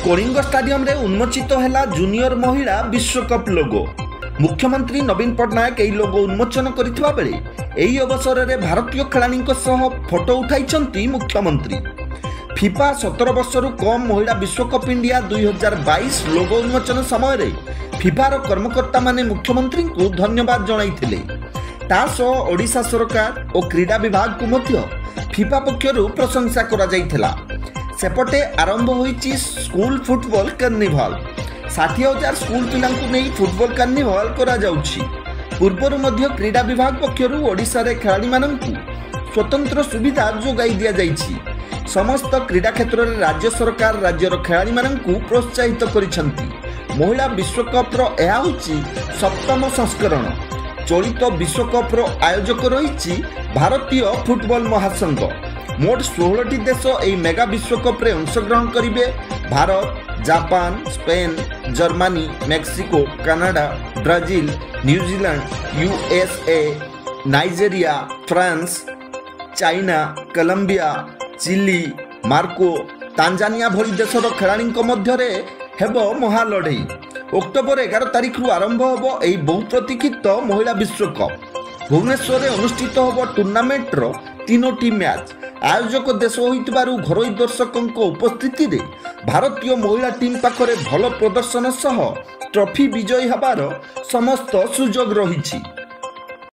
କଳିଙ୍ଗ ଷ୍ଟାଡିୟମରେ ଉନ୍ମୋଚିତ ହେଲା ଜୁନିୟର ମହିଳା ବିଶ୍ୱକପ୍ ଲୋଗୋ। ମୁଖ୍ୟମନ୍ତ୍ରୀ ନବୀନ ପଟ୍ଟନାୟକ ଏହି ଲୋଗୋ ଉନ୍ମୋଚନ କରିଥିବା ବେଳେ ଏହି ଅବସରରେ ଭାରତୀୟ ଖେଳାଳିଙ୍କ ସହ ଫଟୋ ଉଠାଇଛନ୍ତି ମୁଖ୍ୟମନ୍ତ୍ରୀ। ଫିଫା 17 ବର୍ଷରୁ କମ୍ ମହିଳା ବିଶ୍ୱକପ୍ ଇଣ୍ଡିଆ 2022 ଲୋଗୋ ଉନ୍ମୋଚନ ସମୟରେ ଫିଫାର କର୍ମକର୍ତ୍ତାମାନେ ମୁଖ୍ୟମନ୍ତ୍ରୀଙ୍କୁ ଧନ୍ୟବାଦ ଜଣାଇଥିଲେ। ତା ସହ ଓଡ଼ିଶା ସରକାର ଓ କ୍ରୀଡ଼ା ବିଭାଗକୁ ମଧ୍ୟ ଫିଫା ପକ୍ଷରୁ ପ୍ରଶଂସା କରାଯାଇଥିଲା। ସେପଟେ ଆରମ୍ଭ ହୋଇଛି ସ୍କୁଲ ଫୁଟବଲ କାର୍ନିଭାଲ। 60,000 ସ୍କୁଲ ପିଲାଙ୍କୁ ନେଇ ଫୁଟବଲ କାର୍ନିଭାଲ କରାଯାଉଛି। ପୂର୍ବରୁ ମଧ୍ୟ କ୍ରୀଡ଼ା ବିଭାଗ ପକ୍ଷରୁ ଓଡ଼ିଶାରେ ଖେଳାଳିମାନଙ୍କୁ ସ୍ୱତନ୍ତ୍ର ସୁବିଧା ଯୋଗାଇ ଦିଆଯାଇଛି। ସମସ୍ତ କ୍ରୀଡ଼ା କ୍ଷେତ୍ରରେ ରାଜ୍ୟ ସରକାର ରାଜ୍ୟର ଖେଳାଳିମାନଙ୍କୁ ପ୍ରୋତ୍ସାହିତ କରିଛନ୍ତି। ମହିଳା ବିଶ୍ୱକପ୍ର ଏହା ହେଉଛି ସପ୍ତମ ସଂସ୍କରଣ। ଚଳିତ ବିଶ୍ୱକପ୍ର ଆୟୋଜକ ରହିଛି ଭାରତୀୟ ଫୁଟବଲ ମହାସଂଘ। ମୋଟ 16ଟି ଦେଶ ଏହି ମେଗା ବିଶ୍ୱକପ୍ରେ ଅଂଶଗ୍ରହଣ କରିବେ। Bharat, Japan, Spain, Germany, Mexico, Canada, Brazil, New Zealand, USA, Nigeria, France, China, Colombia, Chile, Morocco, Tanzania ଭଳି ଦେଶର ଖେଳାଳିଙ୍କ ମଧ୍ୟରେ ହେବ ମହାଲଢ଼େଇ। ଅକ୍ଟୋବର 11 ତାରିଖରୁ ଆରମ୍ଭ ହେବ ଏହି ବହୁ ପ୍ରତୀକ୍ଷିତ ମହିଳା ବିଶ୍ୱକପ୍। ଭୁବନେଶ୍ୱରରେ ଅନୁଷ୍ଠିତ ହେବ ଟୁର୍ଣ୍ଣାମେଣ୍ଟର 3ଟି ମ୍ୟାଚ୍। ଆୟୋଜକ ଦେଶ ହୋଇଥିବାରୁ ଘରୋଇ ଦର୍ଶକଙ୍କ ଉପସ୍ଥିତିରେ ଭାରତୀୟ ମହିଳା ଟିମ୍ ପାଖରେ ଭଲ ପ୍ରଦର୍ଶନ ସହ ଟ୍ରଫି ବିଜୟୀ ହେବାର ସମସ୍ତ ସୁଯୋଗ ରହିଛି।